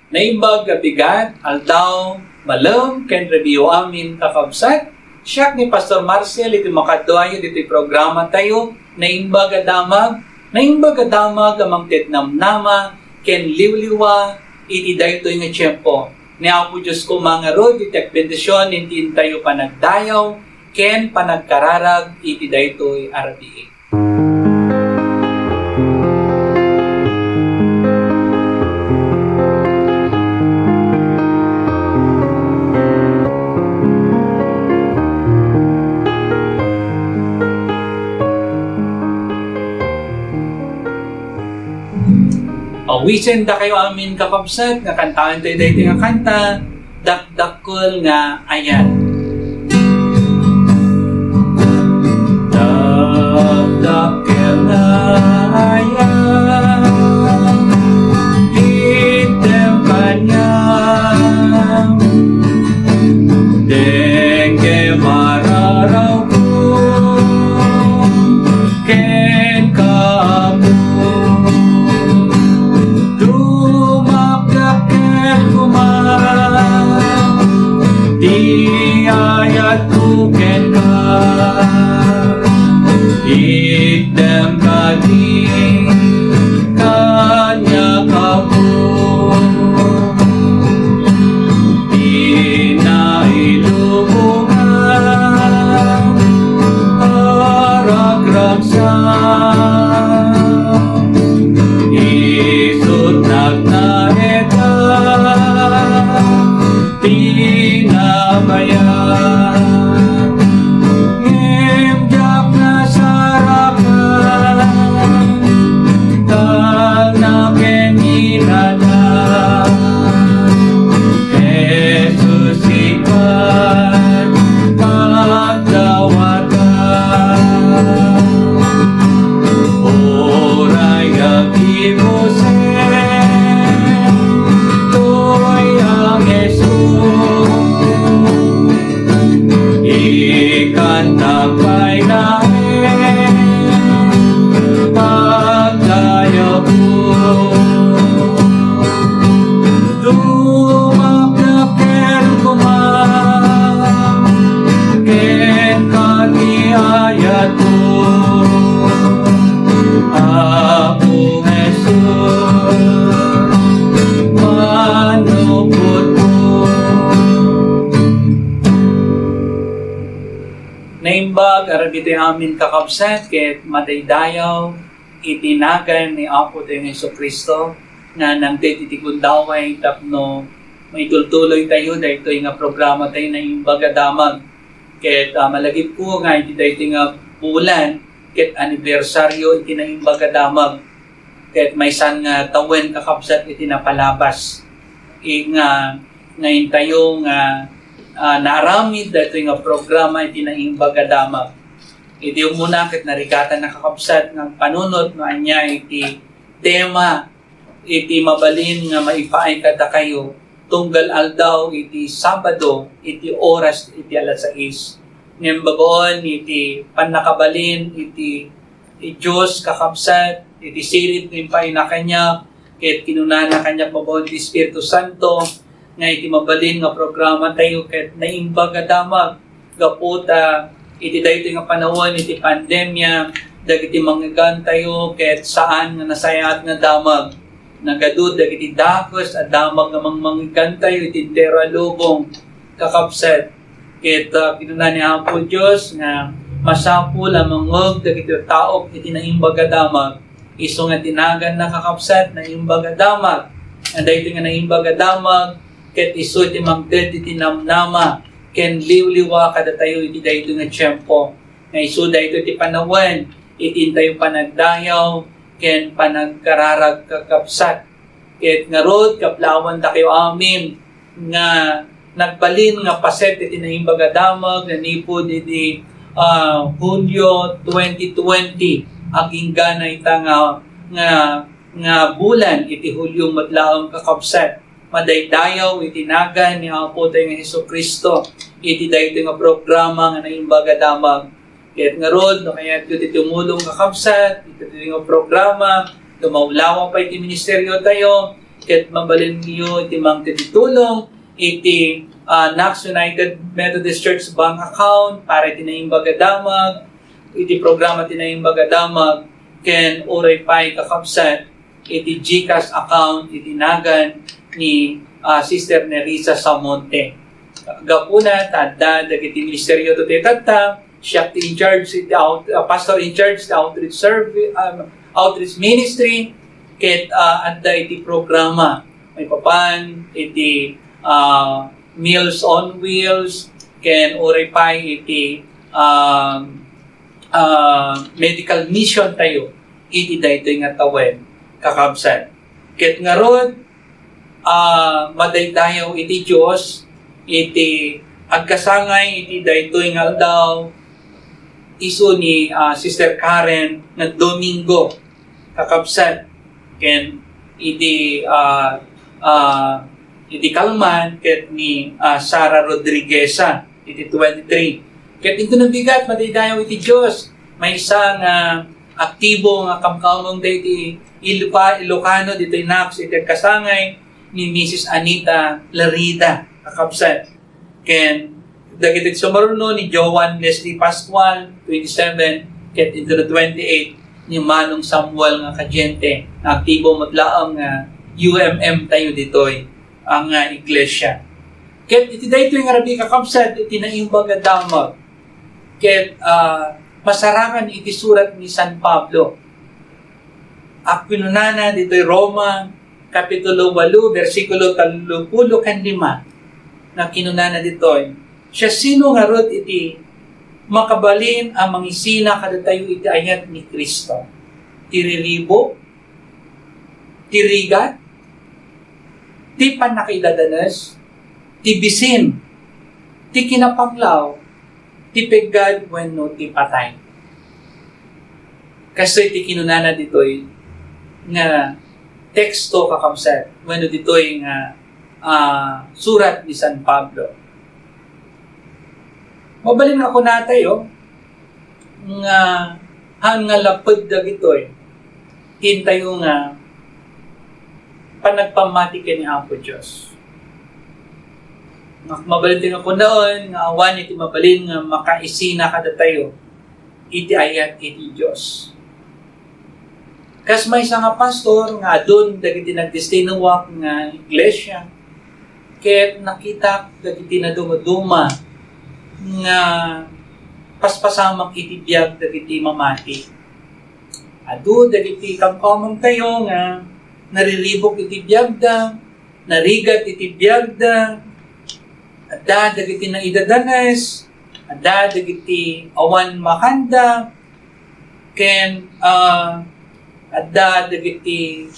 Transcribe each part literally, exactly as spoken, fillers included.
Naimbag a bigat, aldaw, malem, ken rabii amin, kakabsat. Siak ni Pastor Marcel, iti makadduayo ditoy programa tayo, Naimbag a Damag. Naimbag a Damag a mangted namnama ken liwliwa iti daytoy nga tiempo. Ni Apo Dios koma ngarud iti agbendision iti intayo panagdayaw ken panagkararag iti daytoy a rabii. Awisen dakayo amin, kakabsat, nga kantaen tayo daytoy nga kanta, Dakdakkel nga Ayat. Dakdakkel nga ayat, itdem kaniak, dengke mararawko kenka, Apo. Dumakdakkel koma ti ayatko kenka. Itdem kadi kaniak, Apo. Ti nailubongan a ragragsak, isut' nagnaetak ti nabayag. Ngem diak nasarakan, talna ken inana. Jesus, sika ti pagdawata. Uray aggibusen toy a Jesus, ikantak pay laeng pagdayawko. Dumakdakkel koma kenka ti ayatko, Apo Jesus, manupotko. Naimbag a rabii tayo amin, kakabsat, ket madaydayaw iti nagan ni Apo tayo nga Jesu-Cristo nga nangted iti gundaway tapno maitultuloy tayo daytoy nga programa tayo, Naimbag a Damag. Ket, ah, malagipko nga iti daytoy nga bulan ket anibersaryo iti Naimbag a Damag. Ket maysan nga tawen, kakabsat, iti napalabas. I-, nga, nga intayo nga, ah, naaramid daytoy nga programa iti Naimbag a Damag. Iti umuna ket narigatan, kakabsat, nga panunot no ania iti tema iti mabalin nga maipaay kadakayo tunggal aldaw iti Sabado iti oras iti alas sais. Ngem babaen iti pannakabalin iti, iti Dios, kakabsat, iti sirid nga impaayna kaniak, ket kinunana kaniak babaen ti Espiritu Santo, nga iti mabalin nga programa tayo ket Naimbag a Damag gapu ta iti daytoy nga panawen iti pandemia, dagiti mangngeggantayo ket saan nga nasayaat nga damag. Nagadu dagiti dakes a damag nga mangngeggantayo iti entero a lubong, kakabsat. Ket, ah, kinuna ni Apo Dios nga masapul a mangngeg dagiti tao iti Naimbag a Damag. Isu nga ti naganna, kakabsat, Naimbag a Damag. Nga daytoy nga Naimbag a Damag ket isu ti mangted iti namnama ken liwliwa kadatayo iti daytoy nga tiempo. Nga isu daytoy ti panawen iti intayo panagdayaw ken panagkararag, kakabsat. Ket ngarud, kaplaawan dakayo amin nga nagbalin nga paset iti Naimbag a Damag manipud iti, ah, Hulio twenty twenty. Aginggana ita nga, nga, nga bulan iti Hulio met laeng, kakabsat. Madaydayaw iti nagan ni Apo tayo nga Jesu-Cristo iti daytoy nga programa nga Naimbag a Damag. Ket ngarud, no kayatyo ti tumulong, kakabsat, iti daytoy nga programa, lumawlawa pay ti ministerio tayo, Ket mabalinyo iti mangtitulong iti, ah, Knox United Methodist Church bank account para iti Naimbag a Damag, iti programa ti Naimbag a Damag, ken uray pay, kakabsat, iti GCash account iti nagan ni, ah, Sister Nerissa Samonte. Gapuna ta adda dagiti ministerio ti tatta, siak ti in charge iti out-, ah, pastor in charge ti outreach servi-, um, outreach ministry, ket, ah, adda iti programa maipapan iti, ah, Meals on Wheels, ken uray pay iti, um, ah, medical mission tayo iti daytoy nga tawen, kakabsat. Ket ngarud, ah, madaydayaw iti Dios iti agkasangay iti daytoy nga aldaw isu ni, ah, Sister Karen nga Domingo, kakabsat, ken iti, ah, ah, iti kalman ket ni, ah, Sara Rodrigueza iti twenty-three. Ket inton nabigat, madaydayaw iti Dios, maysa nga aktibo nga kamkameng daydi Ilopa-, Ilocano ditoy Knox iti agkasangay ni Missus Anita Larida, kakabsat. Ken dagiti sumaruno ni Joan Leslie Pascual, twenty-seven, ket inton twenty-eight ni Manong Samuel nga Cadiente, nga aktibo met laeng nga U M M tayo ditoy, ah, nga iglesia. Ket iti daytoy nga rabii, kakabsat, iti Naimbag a Damag, ket, ah, masarakan iti surat ni San Pablo. A kinunana ditoy Roma, Kapitulo walu, bersikulo tallupulo ken lima, nga kinunana ditoy, "Siasino ngarud iti makabalin a mangisina kadatayo iti ayat ni Cristo? Ti riribuk? Ti rigat? Ti pannakaidadanes? Ti bisin? Ti kinapanglaw? Ti peggad wenno ti patay?" Kastoy ti kinunana ditoy nga teksto, kakabsat, wenno ditoy nga, ah, surat ni San Pablo. Mabalin nga kunatayo nga haan nga laped dagitoy, intayo nga panagpammati ken ni Apo Dios. Nga mabalin nga kunaen nga awan iti mabalin nga makaisina kadatayo iti ayat iti Dios. Kas maysa nga pastor nga adun dagiti nagdestinuak nga iglesia, ket nakitak dagiti naduma-duma nga paspasamak iti biag dagiti mamati. Adu dagiti kamkamengtayo nga nariribuk iti biagda, narigat iti biagda, adda dagiti naidadanes, adda dagiti awan makanda, ken, ah, adda dagiti,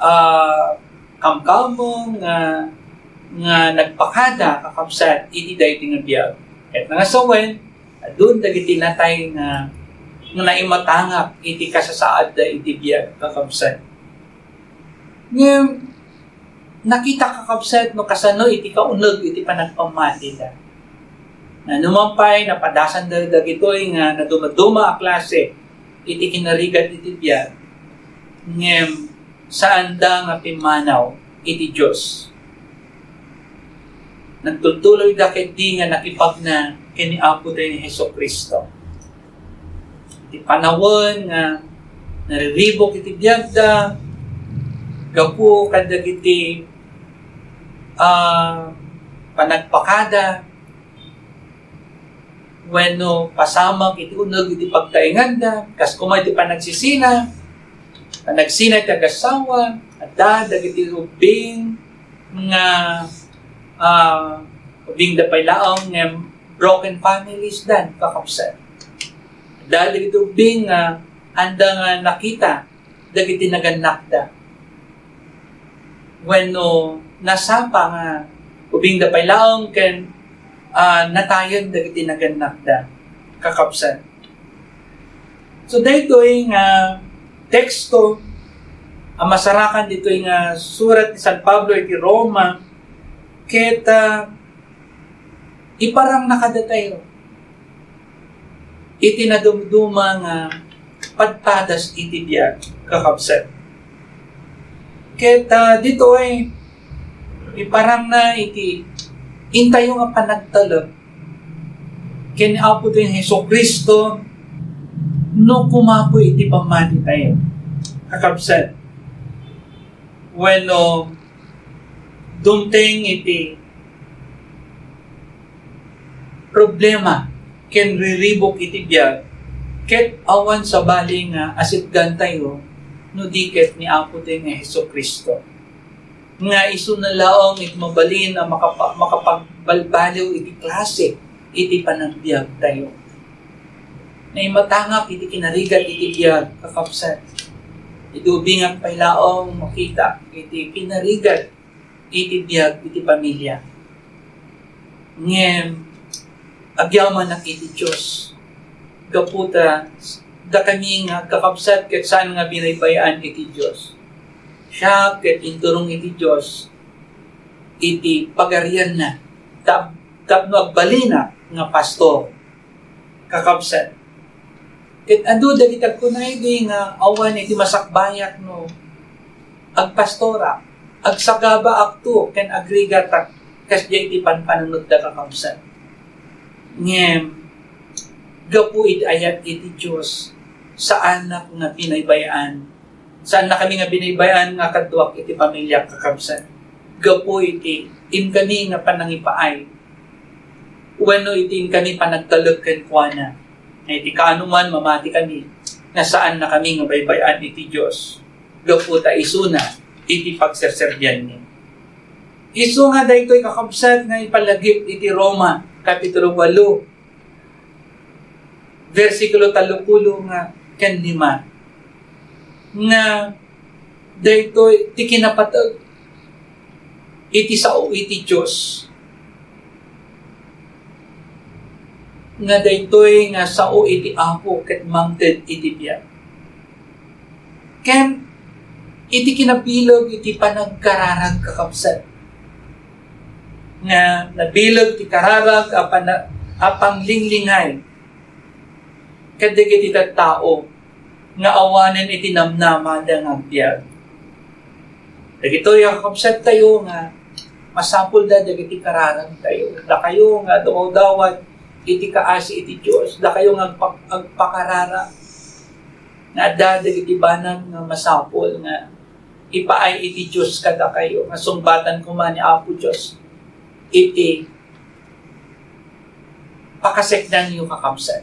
ah, kamkameng nga, nga nagpakada, kakabsat, iti daytoy nga biag. Ket nangasawen, adun dagiti natay nga, nga naimatangak iti kasasaadda iti biag, kakabsat. Ngem, nakita, kakabsat, no kasano iti kauneg iti panagpammatida. Nano man pay, napadasanda dagitoy nga nadumaduma a klase iti kinarigat iti biag, ngem saanda nga pimmanaw iti Dios. Nagtultuloyda ketdi nga nakipagna ken ni Apo tayo ni Jesu-Cristo. Ti panawen nga nariribuk iti biagda gapu kadagiti, ah, panagpakada wenno pasamak iti uneg iti pagtaenganda, kas koma iti panagsisina, panagsina iti agassawa, adda dagiti ubbing nga, ah, ubbingda pay laeng ngem broken families dan, kakabsat. Adda dagiti ubbing nga anda nga nakita dagiti nagannakda. Wenno nasapa nga ubbingda pay laeng ken, ah, natayen dagiti nagannakda, kakabsat. So, daytoy nga teksto a masarakan ditoy nga surat ni San Pablo iti Roma, ket, ah, iparangna kadatayo iti nadumduma nga padpadas iti biag, kakabsat. Ket, ah, ditoy, iparangna iti intayo nga panagtalek ken ni Apo tayo Jesu-Cristo no kumapoy iti pammati tayo. Kakabsat, wenno dumteng iti problema ken riribuk iti biag, ket awan sabali nga asitgan tayo no di ket ni Apo tayo nga Jesu-Cristo, nga isuna laeng iti mabalin a makapa-, makapagbalbaliw iti klase iti panagbiag tayo. Naimatangak iti kinarigat iti biag, kakabsat. Idubingak pay laeng makita iti kinarigat iti biag iti pamilia. Ngem agyamanak iti Dios. Gapu ta dakami nga agkakabsat ket saan nga binaybay-an iti Dios. Siak ket inturong iti Dios iti pagarianna tap-, tapno agbalinak nga pastor. Kakabsat, ket adu dagiti agkuna idi nga awan iti masakbayak no agpastorak, agsagabaakto ken agrigatak kasdiay iti panpanunotda, kakabsat. Ngem gapu iti ayat iti Dios, saanak nga binaybay-an Saannakami nga binaybay-an nga kaduak iti pamiliak, kakabsat, gapu iti inkami nga panangipaay wenno iti inkami panagtalek kenkuana, nga iti kaano man mamatikami nga saannakami nga baybay-an iti Dios gapu ta isuna iti pagserserbianmi. Isu nga daytoy, kakabsat, nga ipalagip iti Roma, Kapitulo ualo, bersikulo tallopulo nga ken lima, nga daytoy ti kinapateg iti sao iti Dios, nga daytoy nga sao iti Apo ket mangted iti biag. Ken iti kinabileg iti panagkararag, kakabsat, nga nabileg ti kararag a pana-, a panglinglingay kadagiti tattao nga awanen iti namnamada nga agbiag. Dagitoy a kakabsat tayo nga masapulda dagiti kararag tayo. Dakayo nga dumawdawat iti kaasi iti Dios, dakayo nga agpak-, agpakararag nga adda dagiti banag nga masapul nga ipaay iti Dios kadakayo, nga sungbatan koma ni Apo Dios iti pakasekdanyo, kakabsat.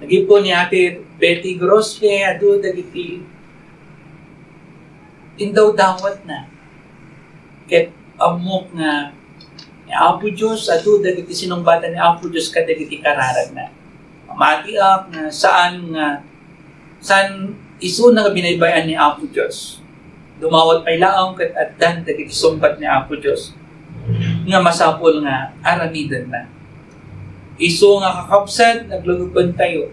Nagipon ni Ate Betty Grospe, adu dagiti indawdawatna. Ket ammok nga ni Apo Dios, adu dagiti sinungbatan ni Apo Dios kadagiti kararagna. Mamatiak nga saan nga, saan isuna nga binaybay-an ni Apo Dios. Dumawat pay laeng ket addan dagiti sungbat ni Apo Dios nga masapul nga aramidenna. Isu nga, kakabsat, naglugipentayo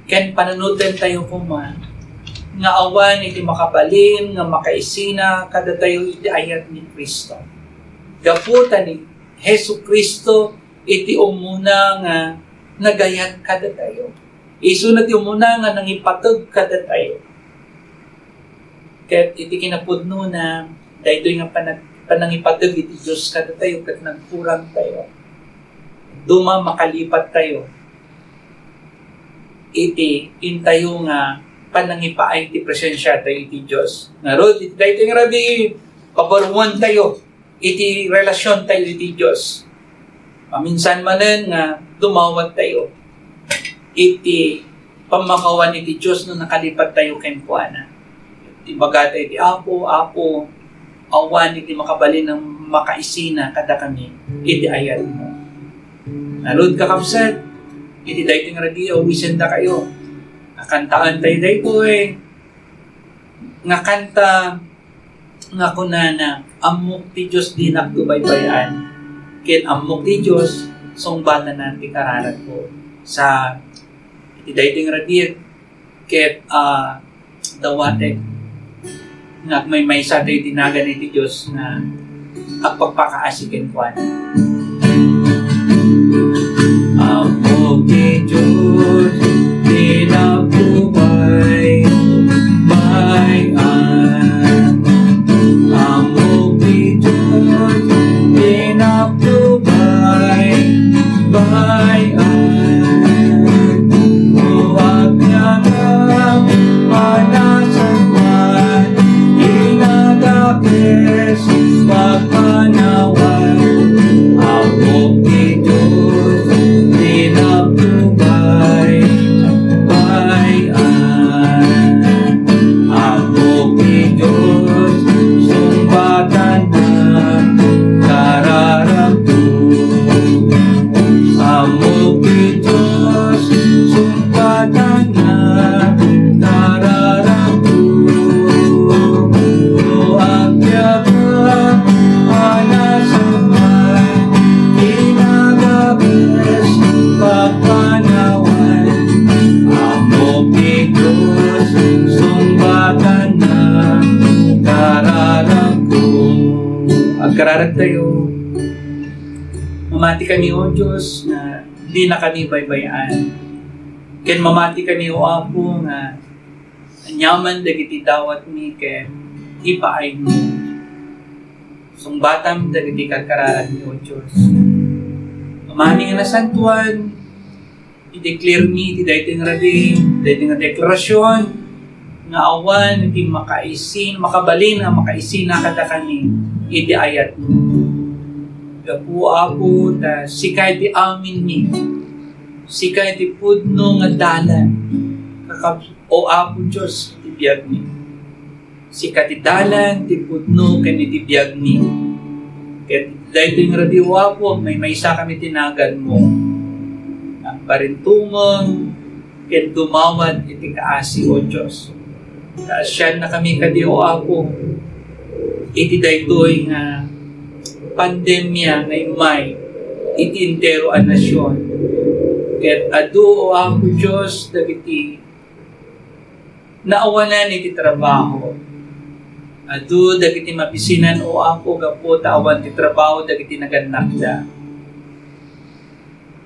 ken panunotentayo koma nga awan iti makabalin nga makaisina kadatayo iti ayat ni Cristo. Gapu ta ni Jesu-Cristo iti ummuna nga nagayat kadatayo. Isuna ti ummuna nga nangipateg kadatayo. Ket iti kinapudnona, daytoy nga panag-, panangipateg iti Dios kadatayo ket nagkurangtayo. Duma makalipattayo iti intayo nga panangipaay ti presensiatayo iti Dios. Ngarud, iti daytoy nga rabii, pabaruentayo iti relasiontayo iti Dios. Maminsan manen nga dumawattayo iti pammakawan iti Dios no nakalipattayo kenkuana. Ibagatayo iti Apo, "Apo, awan iti makabalin nga makaisina kadakami iti ayatmo." Ngarud, kakabsat, iti daytoy nga rabii, awisendakayo. Kantaentayo daytoy nga kanta nga kunana, "Ammok ti Dios, dinakto baybay-an, ken ammok ti Dios, sungbatana ti kararagko." Sa iti daytoy nga rabii ket, ah, dawatek nga agmaymaysa tayo iti nagan iti Dios nga agpakpakaasi kenkuana. Apo ti Dios, dinakto bay, bay, Karagtayo, mamati kami, O Dios, nga dinakami baybay-an. Ken mamati kami, O Apo, nga aniaman dagiti dawatmi ken ipaaymi. Sungbatam dagiti karkararagmi, O Dios. Amami nga nasantuan, i-declare mi iti daytoy nga rabii, daytoy nga deklarasion, nga awan iti makaisin, makabalin a makaisina kadakami iti ayatmi. Gapu, Apo, ta sika iti aminmi, sika iti pudno nga dalan, kakab-, O Apo Dios, iti biagmi. Sika ti dalan, ti pudno, ken iti biagmi. Ket daytoy nga rabii, O Apo, agmaymaysa kami ti naganmo. Agparintumeng ken dumawat iti kaasi, O Dios. Kaasianna kami kadi, O Apo, iti daytoy nga pandemia nga immay iti entero a nasion. Ket adu, O Apo Dios, dagiti naawanan iti trabaho. Adu dagiti mabisinan, O Apo, gapu ta awan ti trabaho dagiti nagannakda.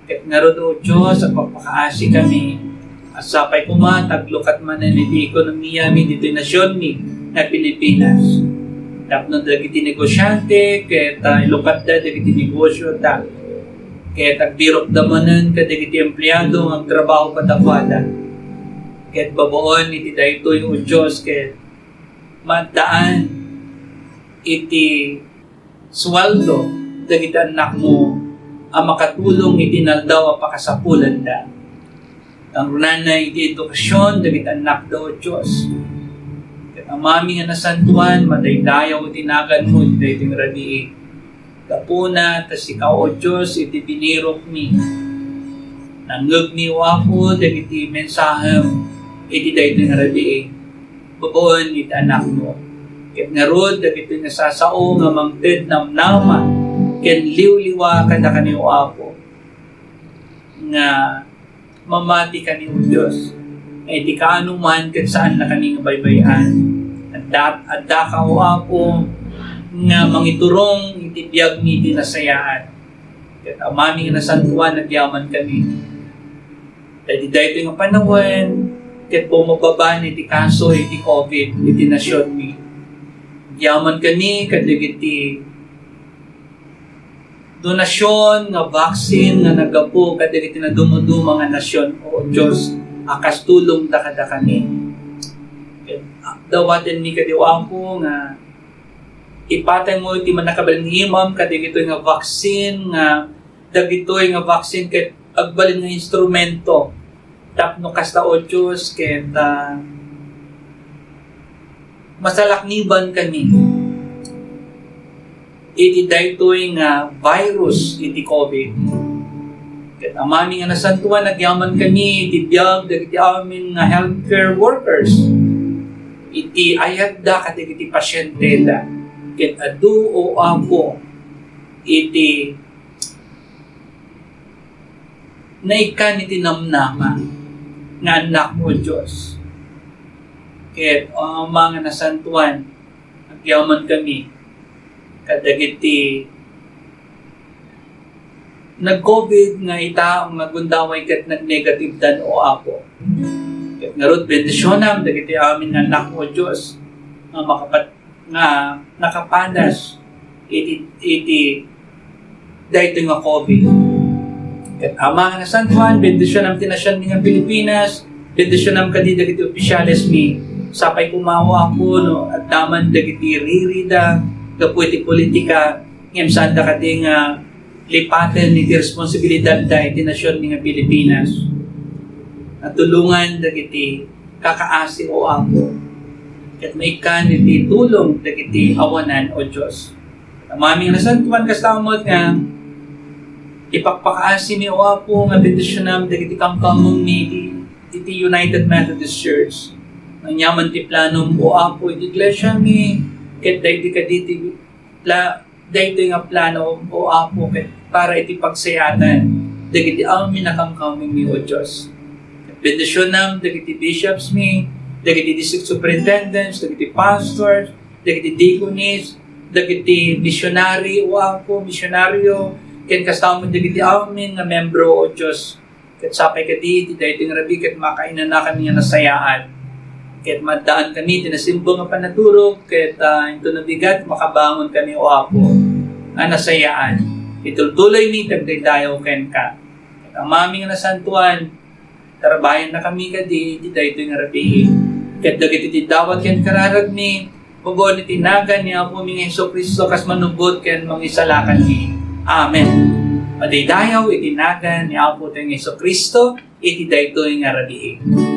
Ket ngarud, O Dios, agpakpakaasi kami. Sapay koma ta aglukat manen iti ekonomiami ditoy nasionmi nga Pilipinas. Tapno dagiti negosiante ket, ah, ilukatda dagiti negosiota. Ket agbirokda manen kadagiti empleado nga agtrabaho kadakuada. Ket babaen iti daytoy, O Dios, ket maaddaan iti sueldo dagiti annakmo a makatulong iti inaldaw a pakasapulanda. Kangrunana iti edukasion dagiti annakda, O Dios. Ket Amami nga nasantoan, madaydayaw iti naganmo iti daytoy nga rabii. Gapuna ta sika, O Dios, iti binirokmi. Nangngegmi, O Apo, dagiti mensahem iti daytoy nga rabii. Babaen iti anakmo. Ket ngarud, dagitoy nga sasao nga mangted namnama ken liwliwa kadakami, O Apo, nga mamati kami, O Dios, nga iti kaanoman ket saannakami nga baybay-an. Adda, addaka, O Apo, nga mangiturong iti biagmi iti nasayaan. Ket Amami nga nasantoan, agyaman kami. Ta iti daytoy nga panawen, ket bumababa iti kaso iti covid iti nasionmi. Agyaman kami kadagiti donasion nga vaccine nga naggapu kadagiti nadumaduma nga nasion, O Dios, a kas tulongda kadakami. Ket dawatenmi kadi, O Apo, nga ipataymo iti mannakabalin nga imam kadagitoy nga vaccine nga, dagitoy nga vaccine ket agbalin nga instrumento tapno kasta, O Dios, ket, ah, masalakniban kami iti daytoy nga virus iti covid. Ket Amami nga nasantoan, agyaman kami iti biag dagiti amin nga healthcare workers, iti ayatda kadagiti pasienteda. Ket adu, O Apo, iti naikkan iti namnama nga annakmo, O Dios. Ket, O Ama nga nasantoan, agyaman kami kadagiti nag-covid nga ita nga gundaway ket nag-negative dan, O Apo. Ket ngarud, bendisionam dagiti amin nga annakmo, O Dios, nga makapat-, nga nakapadas iti, iti daytoy nga covid. Ket Ama nga nasantoan, bendisionam ti nasionmi nga Pilipinas, bendisionam kadi dagiti opisyalesmi. Sapay koma, O Apo, no adda man dagiti ririda gapu iti politika, ngem saanda kadi nga lipaten iti responsibilidadda iti nasionmi nga Pilipinas. Natulongan dagiti kakaasi, O Apo, ket maikkan iti tulong dagiti awanan, O Dios. Amami nga nasantoan, kasta met nga ipakpakaasimi, O Apo, nga bendisionam dagiti kamkamengmi iti, iti United Methodist Church. Aniaman ti planom, O Apo, iti iglesiami, ket daydi kaditi pla-, daytoy nga plano, O Apo, ket para iti pagsayaatan dagiti amin a kamkamengmi, O Dios. Bendisionam dagiti bishops mi, dagiti district superintendents, dagiti pastors, dagiti deaconess, dagiti misionari, O Apo, misionario, ken kasta met dagiti amin nga membro, O Dios. Ket sapay kadi, iti daytoy nga rabii, ket makainanakan nga nasayaat. Ket maddaan kami iti nasimbag nga panaturog, ket, ah, into nabigat, makabangon kami, O Apo, nga nasayaat. Itultuloy mi, tagdaydayaw kenka. Ket Amami nga nasantuan, tarbayan na kami kadi iti daytoy nga rabii. Ket dagiti ti dawat ken kararagmi, mabaon iti nagan ni Apomi nga Jesu-Cristo kas manubot ken mangisalakanmi. Amen. Madaydayaw iti nagan ni Apo tayo nga Jesu-Cristo iti daytoy nga rabii.